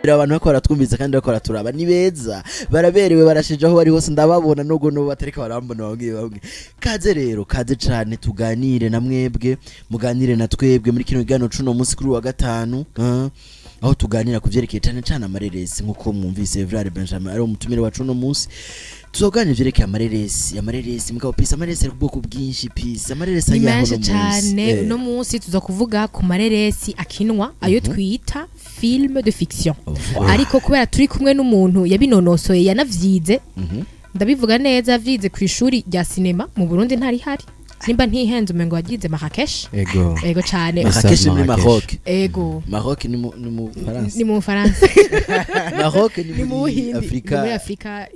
Abantu bako baratwumviza kandi bako baraturaba, ni beza, baraberewe, barashije aho bari hose. Ndababona nubwo nubo batariko barambona bamwe bamwe. Kaze rero, kaze cane, tuganire na mwebwe, muganire na twebwe muri kino kiganiro cuno munsi kuri wa gatanu, aho tuganira ku vyerekeye cane cane amareresi. Nkuko mwumvise, Evrard Benjamin ari umutumire wacu uno munsi. Tuzoganira ivyerekeye amareresi, amareresi mugabo pisi, amareresi ari ubwoko bwinshi. Pisi, amareresi Ni ayaho menshi uno munsi? cane. Uno munsi tuza kuvuga ku mareresi akinwa, ayo twita film de fiction. Ariko kubera turi kumwe n'umuntu yabinonosoye, yanavyize, ndabivuga neza, yavyize ku ishuri rya sinema mu Burundi ntari hari, nimba ntihenze umengo yagize Marrakesh. Ego. Ego cane. Marrakesh ni muri Marrakesh. Maroc. Ego. Maroc ni mu Faransa. Ni mu Faransa. Maroc ni Ni mu muri Buhindi, ni Afrika. muri Afrika.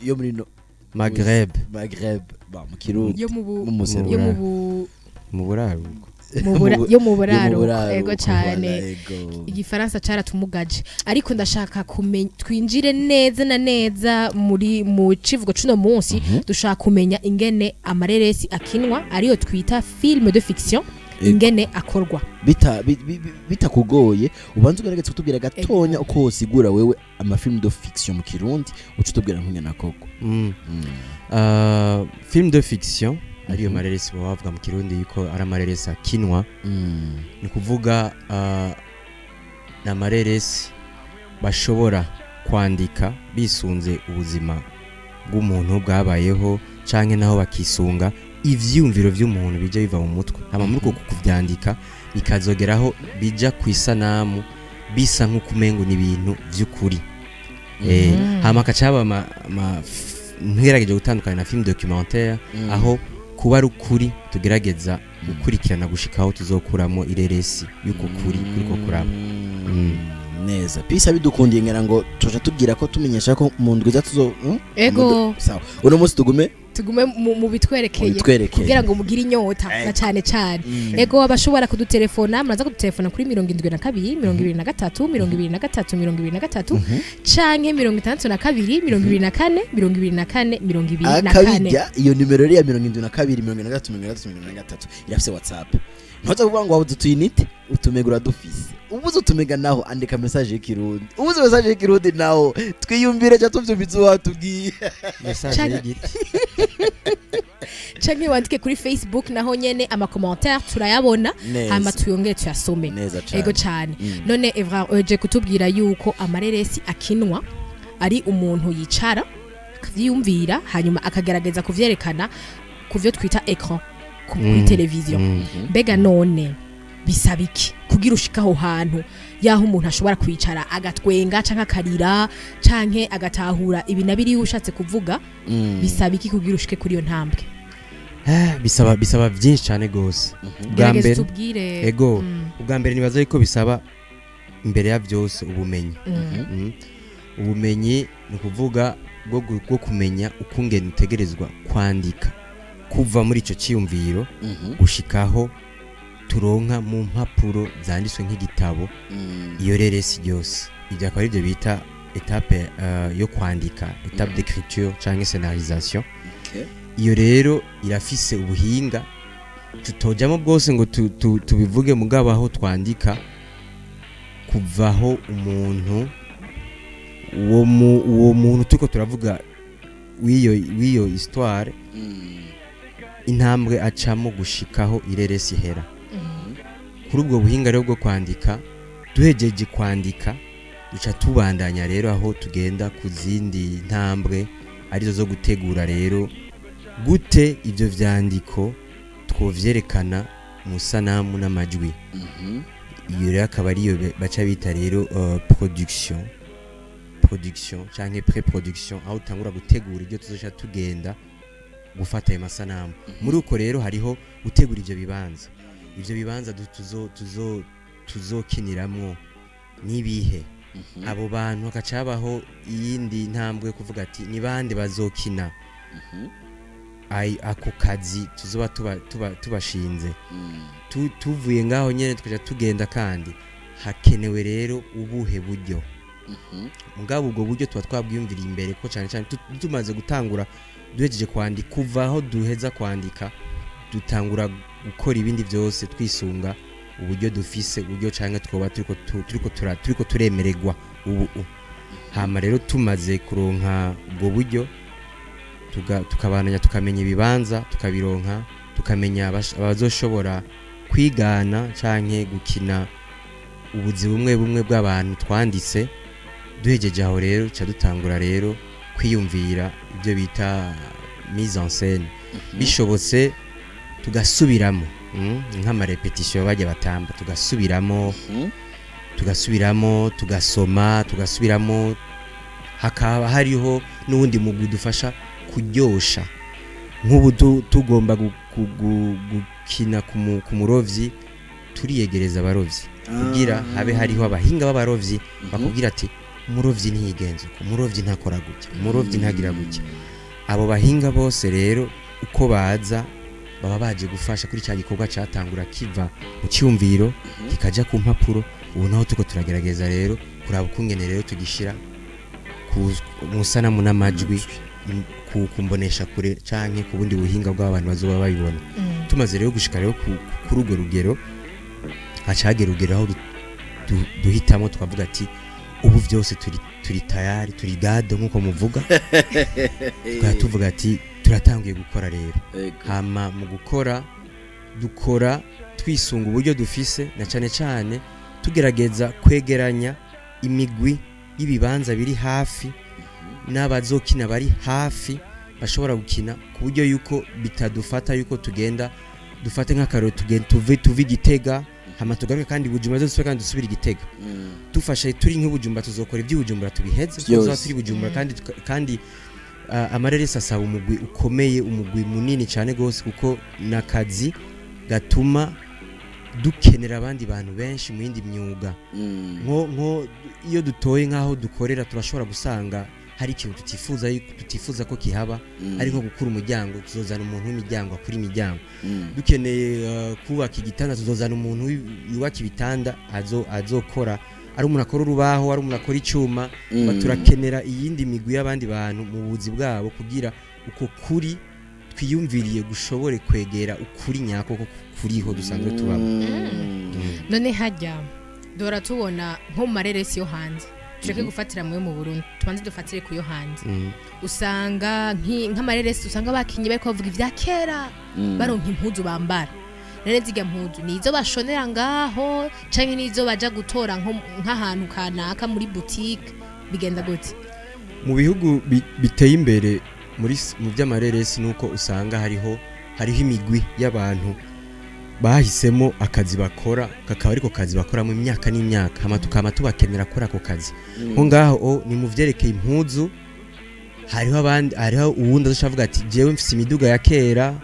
Yo muri no Maghreb. Maghreb, ba mu Kirundi. Yo mu bu mu museruko. Yo mu bu Mu buraruko. Yo mu buraruko. Buraruko, Ego cane. Voilà, ego. Igifaransa cyaratumugaje, ariko ndashaka kumenya, twinjire neza na neza muri mu civugo cuno munsi. Dushaka kumenya ingene amareresi akinwa, ariyo twita film de fiction, ingene akorwa. Bitakugoye, ubanza ugerageze kutubwira gatonya uko wosigura wewe ama film de fiction mu Kirundi, uca utubwira nk'ingene akorwa. Film de fiction ariyo mareresi baba bavuga mu Kirundi yuko ari amareresi akinwa, ni kuvuga ni amareresi bashobora kwandika bisunze ubuzima bw'umuntu bwabayeho, canke naho bakisunga ivyiyumviro vy'umuntu bija biva mu mutwe, hama muri uko kuvyandika bikazogeraho bija ku isanamu bisa nk'uko umengo ni ibintu vy'ukuri. Hama hakacaba ntugerageje gutandukanya na film documentaire, aho kuba ari ukuri tugerageza gukurikirana gushika aho tuzokuramo ireresi y'uko kuri kuriko kuraba. Neza pisa, bidukundiye ngira ngo tuja tubwira ko tumenyesha ko mu ndwi iza tuzo Ego. Sawa, uno munsi tugume Tugume mu bitwerekeye. Mu bitwerekeye. Kugira ngo mugire inyota na cane cane. Ego, abashobora kudutelefona, muraza kudutelefona kuri 72 23 23 23 canke 62 24 24 24. Akabijya iyo nimero rero ya 72 73 33 33 irafise WhatsApp. Ntuza kuvuga ngo wabuze utuyinite, utumega uradufise. Ubuze utumega naho andika message y'ikirundi, ubuze message y'ikirundi naho twiyumvire cyangwa tuvyumvize uwatubwiye. Message y'igiti. Canke wandike kuri Facebook, naho nyene ama commentaire turayabona. Neza. Hama tuyongere tuyasome. Neza cane. Ego cane. None Evra, oje kutubwira yuko amareresi akinwa ari umuntu yicara akavyiyumvira, hanyuma akagerageza kuvyerekana ku vyo twita écran, kuri televiziyo. Mbega none bisaba iki kugira ushike aho hantu yaho umuntu ashobora kwicara agatwenga canke akarira canke agatahura ibi na biriya ushatse kuvuga? Bisaba iki kugira ushike kuri iyo ntambwe? Bisaba byinshi cyane gose. Bwa Gerageza mbere utubwire. Ego. Ubwa mbere nibaza yuko bisaba imbere ya byose ubumenyi. Ubumenyi ni ukuvuga bwo kumenya ukungene utegerezwa kwandika kuva muri ico ciyumviro gushikaho turonka mu mpapuro zanditswe nk'igitabo iyo reresi ryose. Ibyo akaba aribyo bita étape yo kwandika, étape d'écriture canke scénarisation. Iyo rero irafise ubuhinga tutojamo bwose ngo tubivuge, mugabo aho twandika kuvaho umuntu uwo muntu turiko turavuga w'iyo histoire, intambwe acamo gushikaho ireresi ihera. Kuri ubwo buhinga rero bwo kwandika, duhejeje kwandika duca tubandanya rero aho tugenda ku zindi ntambwe, arizo zo gutegura rero gute ibyo vyandiko twovyerekana mu sanamu n'amajwi. Iyo rero akaba ariyo baca bita rero production canke pré-production, aho utangura gutegura ibyo tuzoca tugenda gufata ayo masanamu. Muri uko rero hariho gutegura ivyo bibanza tuzokiniramwo n'ibihe abo bantu, hagaca habaho iyindi ntambwe yo kuvuga ati ni bande bazokina ako kazi tuzoba tubashinze. Tuvuye ngaho nyene tukaja tugenda kandi hakenewe rero ubuhe buryo. Mugabo ubwo buryo tuba twabwiyumviriye imbere ko cyane cyane tumaze gutangura, duhejeje kwandika, kuva aho duheza kwandika dutangura gukora ibindi byose twisunga uburyo dufise, uburyo canke twoba turiko turemererwa. Ubu hama rero tumaze kuronka ubwo buryo, tukabananya, tukamenya ibibanza, tukabironka, tukamenya abazoshobora kwigana canke gukina ubuzi bumwe bumwe bw'abantu twanditse. Duhejeje aho rero, ca dutangura rero kwiyumvira ibyo bita mise en scène. Bishobotse tugasubiramo, nk'ama répétition bajya batamba, tugasubiramo, tugasubiramo, tugasoma, tugasubiramo. Hakaba hariho n'uwundi mugwi dufasha kuryosha. Nk'ubu tugomba gukina ku murovyi, turiyegereza abarovyi kugira habe hariho abahinga b'abarovyi bakubwira ati: "Umurovyi ntiyigenza uko, umurovyi ntakora gutya, umurovyi ntagira gutya." Abo bahinga bose rero uko baza, baba baje gufasha kuri cya gikorwa cyatangura kiva mu cyumviro kikaja ku mpapuro. Ubu naho tuko turagerageza rero kuraba ukungene rero tugishira ku mu sanamu n'amajwi, ku mbonesha kure canke ku bundi buhinga bw'abantu bazoba babibona. Tumaze rero gushika rero kuri urwo rugero, hacagera urugero aho duhitamo tukavuga ati: "Ubu byose turi tayari, turi gado," nk'uko muvuga. Tukaba tuvuga ati: "Turatangiye gukora rero." Hama mu gukora, dukora twisunga uburyo dufise, na cane cane tugerageza kwegeranya imigwi y'ibibanza biri hafi n'abazokina bari hafi bashobora gukina, ku buryo yuko bitadufata yuko tugenda, dufate nk'akarero, tugenda tuve Igitega, hama tugaruke kandi Bujumbura, dusubire kandi dusubire Igitega. Dufashe turi nk'Ubujumbura, tuzokora iby'Ubujumbura tubiheze. Byose. Tuzoba turi Bujumbura kandi amareresi asaba umugwi ukomeye, umugwi munini cyane gose, kuko nakazi gatuma dukenera abandi bantu benshi mu yindi myuga. Nko iyo dutoye nk'aho dukorera, turashobora gusanga hari ikintu tutifuza ko kihaba, ari nko gukura umuryango, tuzozana umuntu w'imiryango akura imiryango. Dukeneye kubaka igitanda, tuzozana umuntu yubaka ibitanda, azokora, ari umuntu akora urubaho, ari umuntu akora icyuma. Turakenera iyindi migwi y'abandi bantu mu buzi bwabo kugira uko kuri twiyumviriye gushobore kwegera ukuri nyako ko kuriho dusanzwe tubamo. None hajya dora tubona nko mu mareresi yo hanze, tureke gufatira mwe mu Burundi, tubanze dufatire ku yo hanze, usanga nk'amareresi usanga bakinye bariko bavuga ivya kera, baronka impuzu bambara. None zirya mpuzu nizo bashonera ngaho canke nizo baja gutora nk'ahantu kanaka muri boutique? Bigenda gute? Mu bihugu biteye imbere mu by'amareresi, nuko usanga hariho imigwi y'abantu bahisemo akazi bakora, kakaba ariko kazi bakora mu myaka n'imyaka, hama tukama tubakenera kuri ako kazi. Nko ngaho ni mu vyerekeye impuzu, hariho abandi, hariho uwundi azoca avuga ati: "Jewe mfise imiduga ya kera."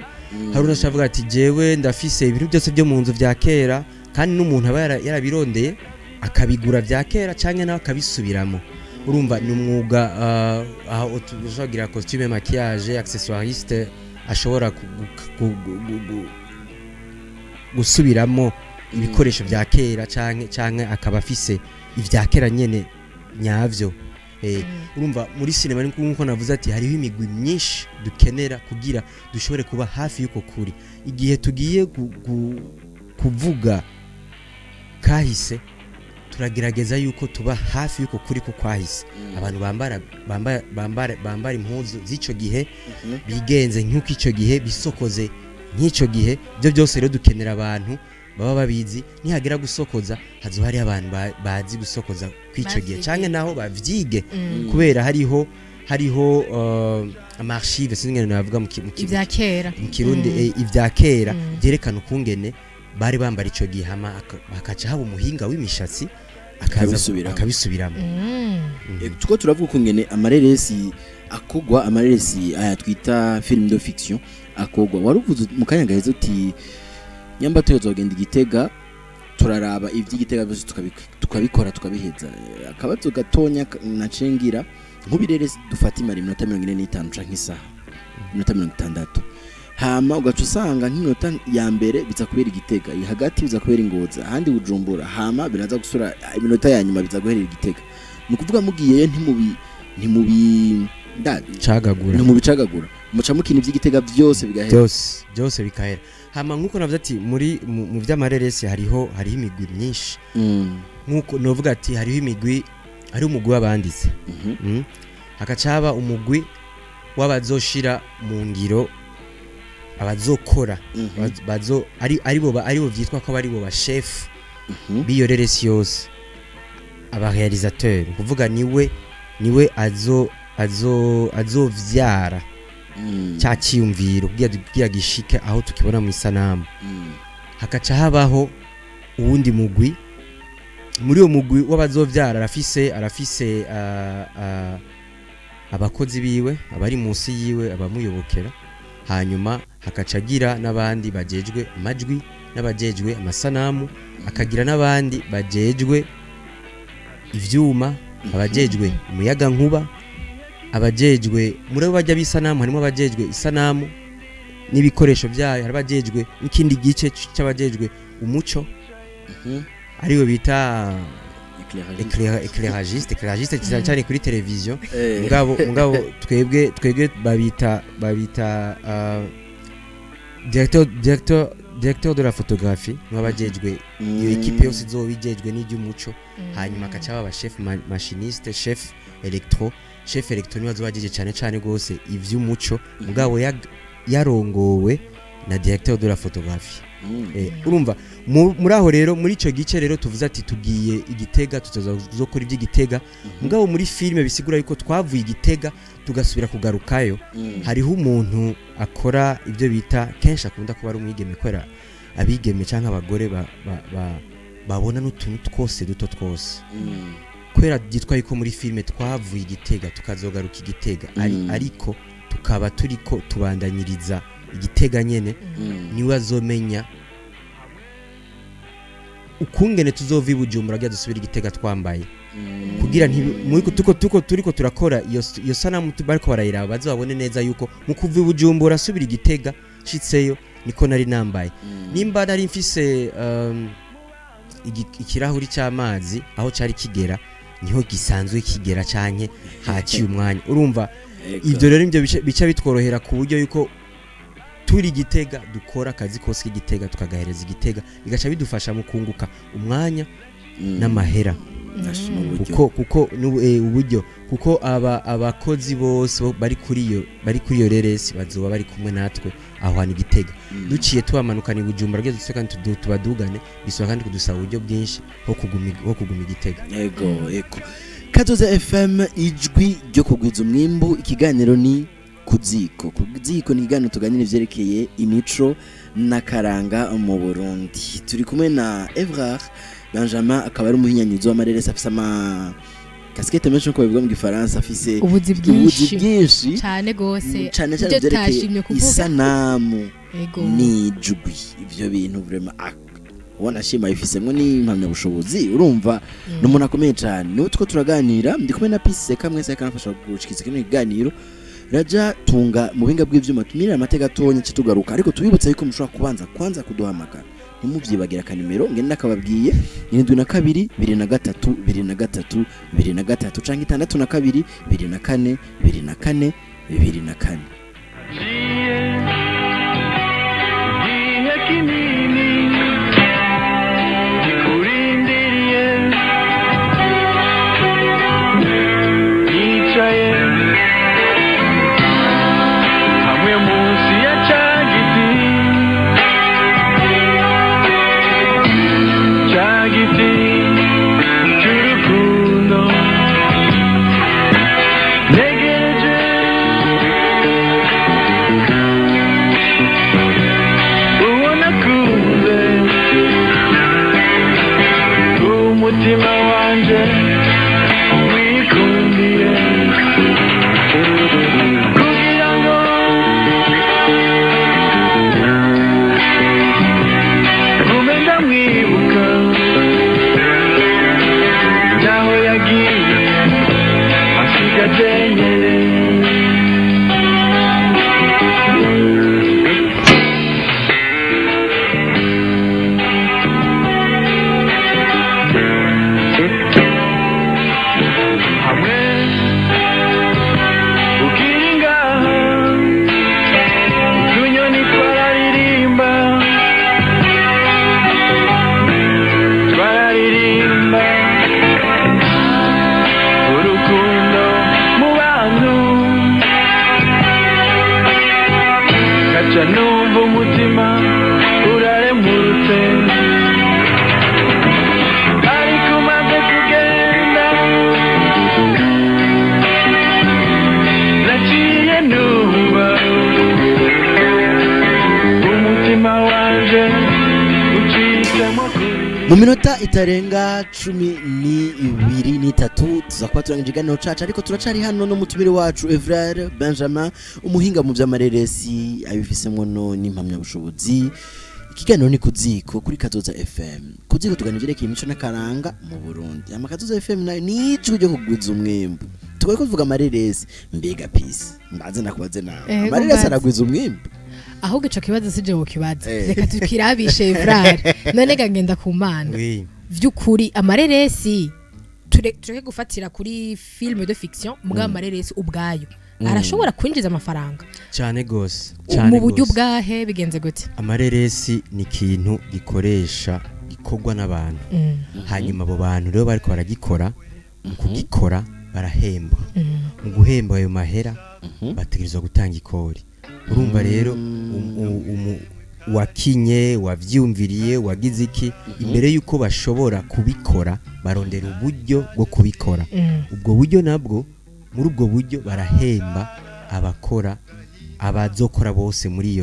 Hari undi azoca avuga ati: "Jewe ndafise ibintu byose byo mu nzu vya kera." Kandi n'umuntu aba yarabirondeye akabigura vya kera, canke nawe akabisubiramo. Urumva ni umwuga, aho ushobora kugira costume, maquillage, accessoiriste ashobora gusubiramo ibikoresho vya kera, canke akaba afise ivya kera nyene nyavyo. Urumva muri sinema ni nkuko navuze ati hariho imigwi myinshi dukenera kugira dushobore kuba hafi y'uko kuri. Igihe tugiye kuvuga kahise, turagerageza yuko tuba hafi y'uko kuri ko kwahise, abantu bambara impuzu z'ico gihe, bigenze nk'uko ico gihe, bisokoze nk'ico gihe. Ibyo byose rero dukenera abantu baba babizi. Nihagera gusokoza, hazoba hariho abantu bazi gusokoza kw'ico gihe. Bavyige. Canke naho bavyige, kubera hariho ama archives, sinzi ingene navuga Ivya kera. mu Kirundi, ivya kera byerekana ukungene bari bambara ico gihe, hama hakaca haba umuhinga w'imishatsi akaza Akabisubiramo. akabisubiramo. Tuko turavuga ukungene amareresi akogwa, amareresi aya twita film de fiction akogwa. Waruvuze mu kanya gaheze uti nyamba tuyozogenda Igitega, turaraba ivy'Igitega byose, tukabikora, tukabiheza. Akabazo gatonya nacengira: nk'ubireresi dufata imara iminota 45 canke isaha, iminota 60, hama ugaca usanga nk'iminota ya mbere biza kubera Igitega, iyi hagati biza kubera Ingozi, ahandi Bujumbura, hama biraza gusura iminota ya nyuma biza guherera Igitega. Ni ukuvuga mugiyeyo ntimubi Cagagura. Ntimubicagagura, muca mukina ivy'Igitega byose bigahera? Byose byose bikahera. Hama nkuko navuze ati muri mu vy'amareresi hariho imigwi myinshi, nkuko novuga ati hariho imigwi Hari umugwi w'abanditse, hakacaba umugwi w'abazoshira mu ngiro, abazokora, bazo aribo vyitwa ko aribo ba chef b'iyo reresi yose, aba réalisateur, kuvuga niwe azo azo azovyara cya cyiyumviro kugira gishike aho tukibona mu isanamu. Hakaca habaho uwundi mugwi. Muri uwo mugwi w'abazovyara arafise abakozi biwe abari munsi yiwe, abamuyobokera. Hanyuma hakaca agira n'abandi bajejwe amajwi n'abajejwe amasanamu, akagira n'abandi bajejwe ivyuma, abajejwe umuyaga nkuba, abajejwe muri abo bajya bisanamu harimo abajejwe isanamu n'ibikoresho byayo, hari abajejwe n'ikindi gice c'abajejwe umuco, ariwe bita éclairagiste cyane cyane kuri televiziyo. Mugabo twebwe babita directeur de la photographie, n'abajejwe iyo équipe yose izoba ijejwe n'iby'umuco. Hanyuma akaca baba chef machiniste, chef électro. Chef électro niwe azoba ajeje cyane cyane gose ivy'umuco, mugabo yarongowe na directeur de la photographie. Urumva muri aho rero, muri ico gice rero tuvuze ati tugiye igitega, tutazokora iby'igitega. Mugabo muri filme bisigura yuko twavuye igitega tugasubira kugarukayo. Hariho umuntu akora ibyo bita, kenshi akunda kuba ari umwigeme, kubera abigeme canke abagore babona n'utuntu twose duto twose, kubera byitwa yuko muri filme twavuye igitega tukazogaruka igitega, ariko tukaba turiko tubandanyiriza igitega nyene. Niwe azomenya ukungene tuzova i Bujumbura kugira dusubire igitega twambaye, kugira muri tuko turiko turakora iyo sanamu, bariko barayiraba bazabone neza yuko mu kuva i Bujumbura asubira igitega nshitseyo niko nari nambaye. Nimba nari mfise ikirahuri cy'amazi, aho cari kigera niho gisanzwe kigera canke haciye umwanya. Urumva ivyo rero nivyo bica bitworohera ku buryo yuko turi igitega dukora akazi kose k'igitega tukagahereza igitega, bigaca bidufasha mu kunguka umwanya n'amahera, kuko uburyo, kuko abakozi bose bari kuri iyo reresi bazoba bari kumwe natwe aho hantu igitega. Duciye tubamanukana i Bujumbura kugira dusubire kandi tubadugane, bisaba kandi kudusaba uburyo bwinshi ho kuguma igitega. Yego. Kazoza FM, ijwi ryo kugwiza umwimbu, ikiganiro ni Kuziko. Kuziko ni ikiganiro tuganira ivyerekeye imico n'akaranga mu Burundi. Turi kumwe na Evrard Benjamin, akaba ari umuhinyanyuzi w'amareresi, afise ama casquette menshi nkuko babivuga mu gifaransa, afise ubuzi bwinshi cyane gose, cyane cyane vyerekeye isanamu n'ijwi. Ivyo bintu vraiment ubona shima ifisemwo n'impamyabushobozi. Urumva ni umuntu akomeye cyane, niwe two turaganira. Ndi kumwe na Peace kamwe se kanafasha gushikiriza kino kiganiro. Raja tunga mu buhinga bw'ivyuma tumirira amateka gatonya tugaruka, ariko tubibutsa yuko mushobora kubanza kwanza kuduhamagara, ntimuvyibagira akanimero ngende nakababwiye, 72 23 23 23 canke 62 24 24 24. Negereje Mu minota itarenga 12 n'itatu tuza kuba turangije ikiganiro cacu, ariko turacari hano no mutumire wacu Evrard Benjamin, umuhinga mu vy'amareresi abifisemwo no n'impamyabushobozi. Ikiganiro ni Kuziko kuri Kazoza FM. Kuziko tuganira ivyerekeye imico n'akaranga mu Burundi. Ama Kazoza FM nayo ni ijwi ryo kugwiza umwimbu. Tugoye kuvuga amareresi, mbega peace mbaze nakubaze nawe, Ego, amareresi mbaze. aragwiza umwimbu? Ahubwo ico kibazo sije wokibaza, Eh. reka tukirabishe Evrard. None ga ngenda ku Mana, Oui. vy'ukuri amareresi, tureke gufatira kuri film de fiction, mugabo amareresi ubwayo arashobora kwinjiza amafaranga? Cyane gose, cyane Mu buryo gose. bwahe? Bigenze gute? Amareresi ni ikintu gikoresha, gikorwa n'abantu. Hanyuma abo bantu rero bariko baragikora, mu kugikora barahembwa. Mu guhemba ayo mahera bategerezwa gutanga ikori. Urumva rero wakinye, wavyumviriye, wagize iki, imbere yuko bashobora kubikora barondera uburyo bwo kubikora. Ubwo buryo nabwo, muri ubwo buryo barahemba abakora, abazokora bose muri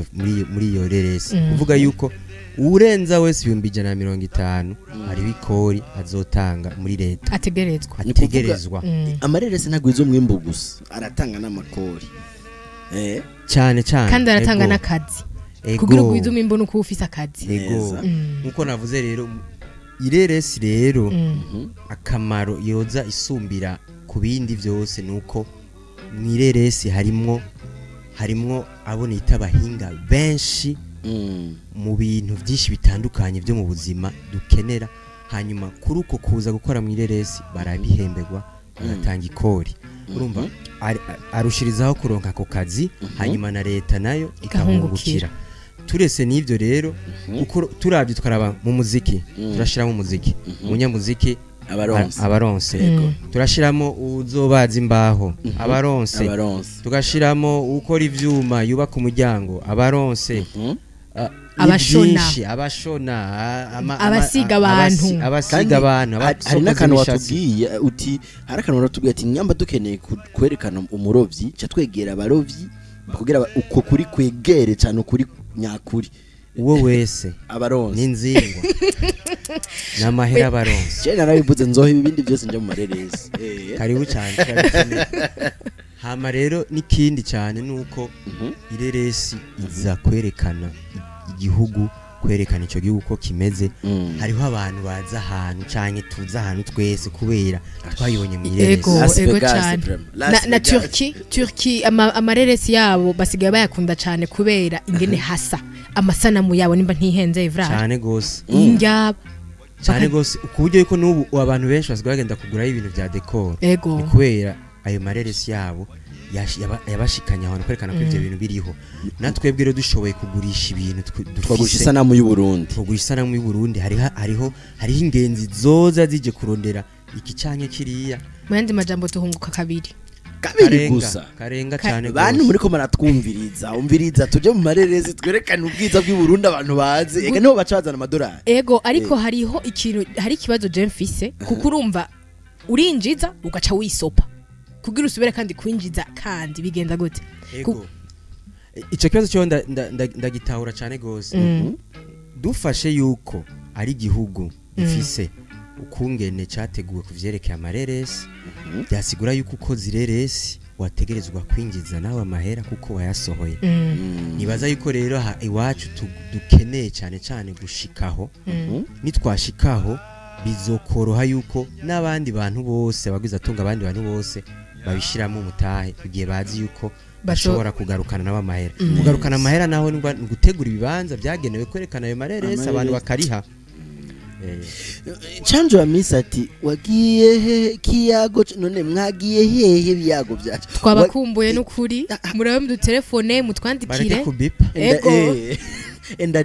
iyo reresi. Kuvuga yuko urenza wese 150,000 hariho ikori azotanga muri leta. Ategerezwa. Ni kuvuga- Ategerezwa. Amareresi ntagwiza umwimbu gusa, aratanga n'amakori. Cyane cyane. Kandi aratanga Ego. n'akazi. Ego. Kugira ugwize umwimbu nuko uba ufise akazi. Ego. Neza. Nkuko navuze rero, ireresi rero akamaro yoza isumbira ku bindi byose nuko mu ireresi harimwo abo nita abahinga benshi mu bintu byinshi bitandukanye byo mu buzima dukenera. Hanyuma kuri uko kuza gukora mu ireresi barabihemberwa, bagatanga ikori. Urumva arushirizaho kuronka ako kazi, hanyuma na leta nayo Igahungukira. ikahungukira. Turese n'ibyo rero, kuko turabye tukaraba mu muziki, turashiramo umuziki, umunyamuziki Abaronse. Abaronse. Turashiramo uzobaza imbaho, abaronse. Abaronse. Tugashiramo ukora ivyuma, yubaka umuryango, abaronse. Ah, ni Abashona. byinshi, abashona, Abasiga abantu. Abasiga abantu, hari abasokoza n'akantu imishatsi. watubwiye uti, hari akantu watubwiye ati nyamba dukeneye kwerekana umurovyi, ca twegera abarovyi kugira uko kuri kwegere cyane ukuri nyakuri. Uwo wese Abaronse. n'inzingwa n'amahera, abaronse. Je narabivuze, nzoha ibindi byose nje mu mareresi. Karibu cyane, turabikeneye. Hama rero n'ikindi cyane nuko ireresi iza kwerekana igihugu, kwerekana icyo gihugu uko kimeze. Hariho abantu baza ahantu canke tuza ahantu twese kubera twayibonye mu ireresi. Ego. Las Ego Vegas, cane. vraiment. Las Na Vegas. Turkey amareresi yabo basigaye bayakunda cyane kubera ingene hasa, amasanamu yabo, nimba ntihenze Evrard. Cyane gose. Indya. Cyane gose, ku buryo yuko n'ubu abantu benshi basigaye bagenda kugurayo ibintu vya décor. Ni kubera ayo mareresi yabo yabashikanye ahantu kwerekana ko ivyo bintu biriho. Natwebwe rero dushoboye kugurisha ibintu Twagurisha dufise, isanamu y'u Burundi. Tugurisha isanamu y'u Burundi, hariho ingenzi zoza zije kurondera iki canke kiriya. Mu yandi majambo tuhunguka kabiri. Kabiri Karenga, gusa. Karenga cyane Bantu gose. muriko muratwumviriza, umviriza, tuje mu mareresi twerekane ubwiza bw'i Burundi, abantu bazi eka niho baca bazana amadolari. Ego, ariko hariho ikintu, hari ikibazo je mfise, kuko urumva urinjiza ugaca wisopa kugira usubire kandi kwinjiza, kandi bigenda gute? Ego. Ico kibazo cyo ndagitahura cyane gose. Dufashe yuko ari igihugu gifise ukungene cyateguwe ku vyerekeye amareresi, byasigura yuko ukoze ireresi wategerezwa kwinjiza nawe amahera kuko wayasohoye. Nibaza yuko rero aha iwacu dukeneye cyane cyane gushikaho. Nitwashikaho bizokoroha yuko n'abandi bantu bose, abagize atunga, abandi bantu bose babishiramo umutahe igihe bazi yuko bashobora kugarukana nabo amahera. Kugarukana amahera naho ni gutegura ibibanza byagenewe kwerekana ayo mareresi, abantu Amareresi. bakariha. Chanjo ya misi ati wagiye he kiyago none mwagiye hehe biyago byacu? Twabakumbuye n'ukuri, murabe mudutelefone, Bareke mutwandikire. kubipa. Ego. Enda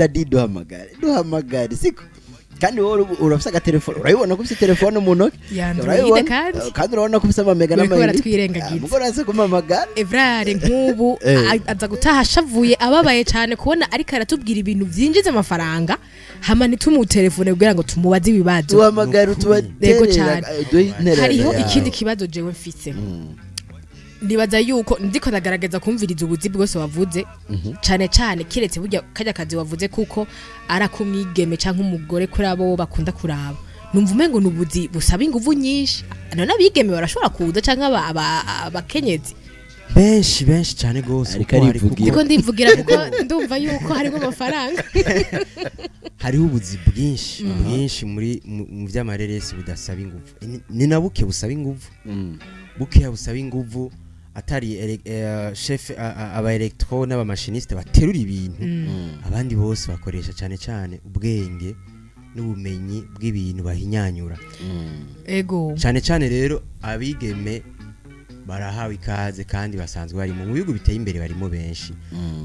di duhamagare, siko? Kandi wowe urafise agatelefone, urabibona ko ufise telefone mu ntoki. Ya Android. Urabibona? Kandi. Kandi urabona ko ufise amamega Bariko n'amayinite. baratwirengagiza. Ah, mugo uraza kumpamagara. Evrard nk'ubu aza gutaha ashavuye, ababaye cyane kubona ariko aratubwira ibintu byinjiza amafaranga, hama ntitumutelefone kugira ngo tumubaze ibibazo. Duhamagare. Nukuri. Yego utubaterera cane. duhe intererano Hariho yawe. ikindi kibazo jewe mfise. Ndibaza yuko ndiko ndagaragaza kumviriza ubuzi bwose wavuze, cane cane kiretse burya kajya kazi wavuze, kuko arakumwigeme canke umugore, kuri abo bakunda kuraba numva umengo nubuzi busaba inguvu nyinshi. None abigeme barashobora kuza canke abakenyezi? Benshi, benshi cyane gose. Ariko kuko arivugira. Ndiko ndivugira kuko ndumva yuko harimo amafaranga. Hariho ubuzi bwinshi bwinshi muri mu vy'amareresi budasaba inguvu. Ni na buke busaba inguvu, bukeya busaba inguvu, atari chef aba électro n'aba machiniste baterura ibintu. Abandi bose bakoresha cyane cyane ubwenge n'ubumenyi bw'ibintu bahinyanyura. Cyane cyane rero abigeme barahawe ikaze kandi basanzwe barimo. Mu bihugu biteye imbere barimo benshi.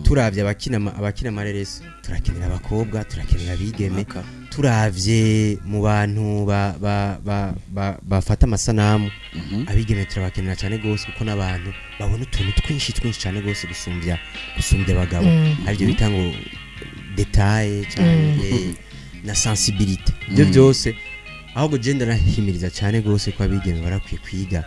Turavye abakina amareresi, turakenera abakobwa, turakenera abigeme. Turavye mu bantu bafata amasanamu, abigeme turabakenera cyane gose, kuko n'abantu babona utuntu twinshi twinshi cyane gose gusumbya abagabo, aribyo bita ngo détail cyane, na sensibilité, ibyo byose. Ahubwo je ndanahimiriza cyane gose ko abigeme barakwiye kwiga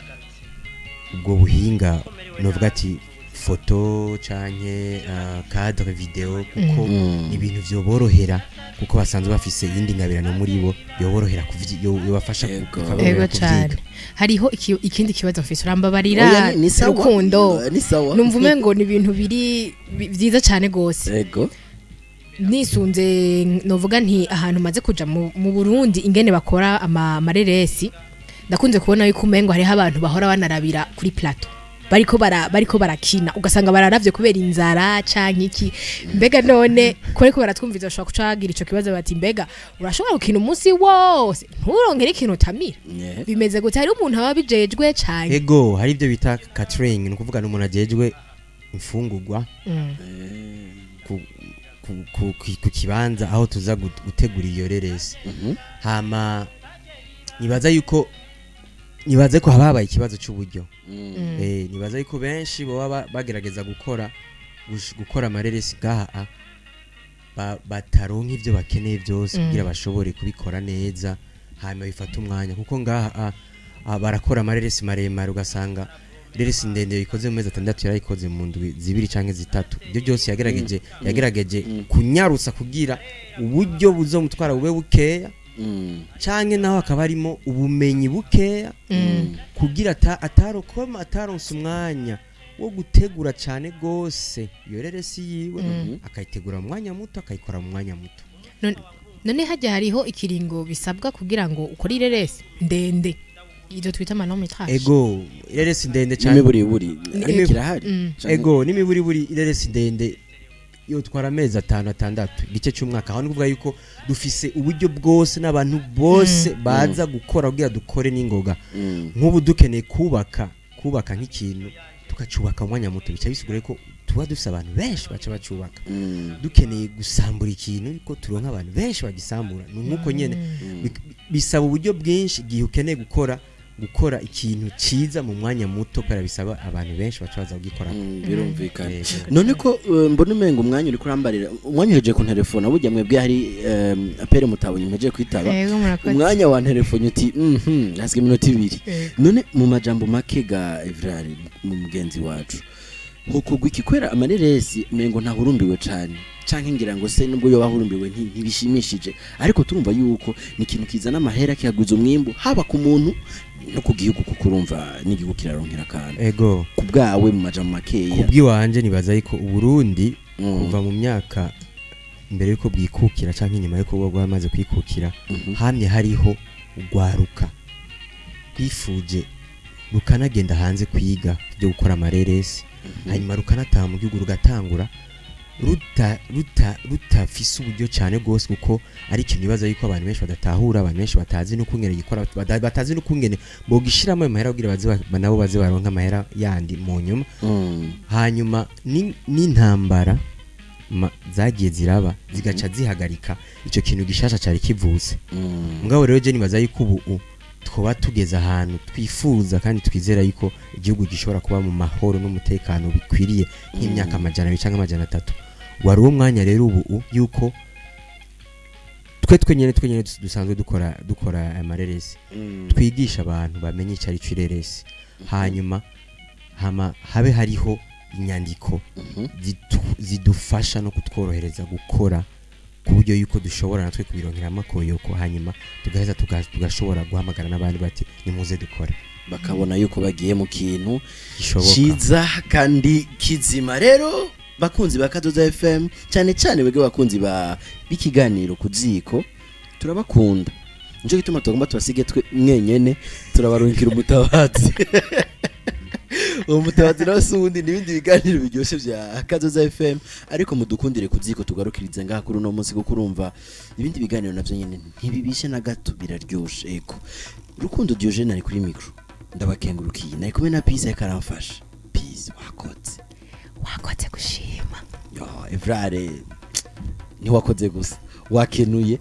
ubwo buhinga, novuga ati photo canke cadre vidéo, kuko ibintu vyoborohera, kuko basanzwe bafise iyindi ngabirano muri bo yoborohera yobafasha bikaborohera Ego kuvyiga. Cane. Hariho ikindi kibazo mfise, urambabarira. Oya, ni sawa. Rukundo. Ni sawa. Numva umengo ni ibintu biri vyiza cane gose. Nisunze, novuga nti ahantu maze kuja mu Burundi, ingene bakora amareresi, ndakunze kubona yuko umengo hariho abantu bahora banarabira kuri plateau bariko barakina, ugasanga bararavye kubera inzara canke iki. Mbega none ko ariko baratwumviza, bashobora kuca bagira ico kibazo bati: "Mbega urashobora gukina umunsi wose nturonkere ikintu utamira?" Bimeze gute? Hariho umuntu aba abijejwe canke? Ego, hari ibyo bita catering, ni ukuvuga n'umuntu ajejwe imfungurwa ku kibanza aho tuza gutegura iyo reresi. Hama nibaza ko haba habaye ikibazo cy'uburyo. Nibaza yuko benshi baba bagerageza gukora amareresi ngaha bataronka ivyo bakeneye byose kugira bashobore kubikora neza, hanyuma bifata umwanya, kuko ngaha barakora amareresi maremare, ugasanga reresi ndende ikoze mu mezi 6 yarayikoze mu ndwi 2 canke 3. Ibyo byose yagerageje kunyarutsa kugira uburyo buzomutwara bube bukeya, canke naho hakaba harimo ubumenyi bukeya, kugira atarokoma ataronse umwanya wo gutegura cane gose iyo reresi yiwe, akayitegura mu mwanya muto, akayikora mu mwanya muto. None hajya hariho ikiringo bisabwa kugira ngo ukore ireresi ndende, ibyo twita ama long métrage? Ego, ireresi ndende cane. N'imiburiburi ariko kirahari. Ego, n'imiburiburi ireresi ndende yotwara amezi 5, 6, igice cy'umwaka. Aho ni kuvuga yuko dufise uburyo bwose n'abantu bose baza gukora kugira dukore n'ingoga. Nk'ubu dukeneye kubaka nk'ikintu, tukacubaka mu mwanya muto, bica bisigura ko tuba dufise abantu benshi baca bacubaka. Dukeneye gusambura ikintu, ko turonka abantu benshi bagisambura. Ni nk'uko nyene bisaba uburyo bwinshi igihe ukeneye gukora ikintu ciza mu mwanya muto, kubera bisaba abantu benshi baca baza kugikora. Birumvikana. Yego. None ko mbona umenga umwanya uri kurambarira, umwanya uhejeje ku telefone, burya mwebwe hari appel mutabonye mpejeje kwitaba. Yego, murakoze. Umwanya wa telefone uti hasigaye iminota 2. Yego. None mu majambo make ga Evrard, mu mugenzi wacu, hokogwa iki? Kwera amareresi umengo ntahurumbiwe cane, canke ngira ngo se nubwo yoba ahurumbiwe ntibishimishije, ariko turumva yuko ni ikintu kizana amahera, kikaguza umwimbu haba ku muntu no ku gihugu, kuko urumva n'igihugu kiraronkera akantu. Ego. Ku bwawe, mu majambo makeya? Kubw'iwanje, nibaza yuko Uburundi kuva mu myaka mbere yuko bwikukira canke inyuma yuko buba bwamaze kwikukira, hamye hariho ugwaruka rwifuje, rukanagenda hanze kwiga byo gukora amareresi, hanyuma rukanataha mu gihugu, rugatangura ruta ruta rutafise uburyo cyane gose, kuko ari ikintu nibaza yuko abantu benshi badatahura, abantu benshi batazi n'ukungene gikora, batazi n'ukungene bogishiramo ayo mahera kugira baze nabo baze baronke amahera yandi mu nyuma. Hanyuma n'intambara zagiye ziraba, zigaca zihagarika ico kintu gishasha cari kivutse. Mugabo rero je nibaza yuko ubu twoba tugeze ahantu twifuza, kandi twizera yuko igihugu gishobora kuba mu mahoro n'umutekano bikwiriye nk'imyaka 200 canke 300. Wari uwo mwanya rero ubu yuko twe twenyene dusanzwe dukora amareresi, twigisha abantu bamenye icyo ari cyo ireresi, hanyuma Hama habe hariho inyandiko zidufasha no kutworohereza gukora, ku buryo yuko dushobora natwe kubironkeramo akoyoko, hanyuma tugaheza tugashobora guhamagara n'abandi bati nimuze dukore, bakabona yuko bagiye mu kintu gishoboka ciza kandi kizima. Rero bakunzi ba Kazoza FM, cyane cyane bwebwe bakunzi ba b'ikiganiro ku ziko, turabakunda, nico gituma tugomba tubasige twe mwenyene, turabarungikira umutabazi. Uwo mutabazi nawe si uwundi, n'ibindi biganiro biryoshye bya Kazoza FM. Ariko mudukundire ku ziko tugarukirize ngaha kuri uno munsi, kuko urumva ibindi biganiro navyo nyene ntibibishe na gato, biraryoshe. Eko Rukundo Diogene ari kuri micro, ndabakengurukiye, nari kumwe na Peace karamfasha. Peace, wakoze. Wakoze gushima. Yo Evrare, ntiwakoze gusa, wakenuye.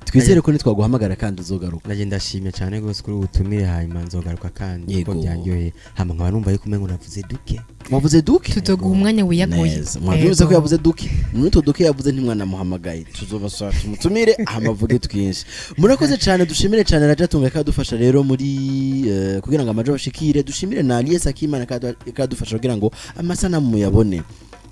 Twizere ko nitwaguhamagara kandi uzogaruka. Naje ndashimye cyane rwose kuri ubu butumire, hanyuma nzogaruka kandi Yego. kuko byanyoye, hama nkaba numva yuko umengo navuze duke. Wavuze duke. Tuzoguha umwanya wiyaguye. Neza, mwabyumvise ko yavuze duke. Muri utwo duke yavuze ntimwanamuhamagaye, tuzobasaba tumutumire amavuge twinshi. Murakoze cyane, dushimire cyane Rajatunga kadufasha rero muri kugira ngo amajo bashikire, dushimire na Alias Akimana kadufasha kugira ngo amasanamu muyabone.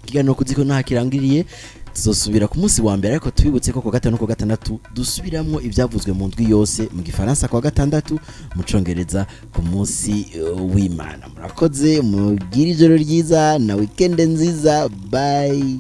Ikiganiro kuziko nta kirangiriye, tuzosubira ku munsi wa mbere, ariko tubibutse ko ku gatanu no ku gatandatu dusubiramwo ibyavuzwe mu ndwi yose, mu gifaransa ku wa gatandatu, mu congereza ku munsi w'Imana. Murakoze, mugire ijoro ryiza na weekend nziza. Bye.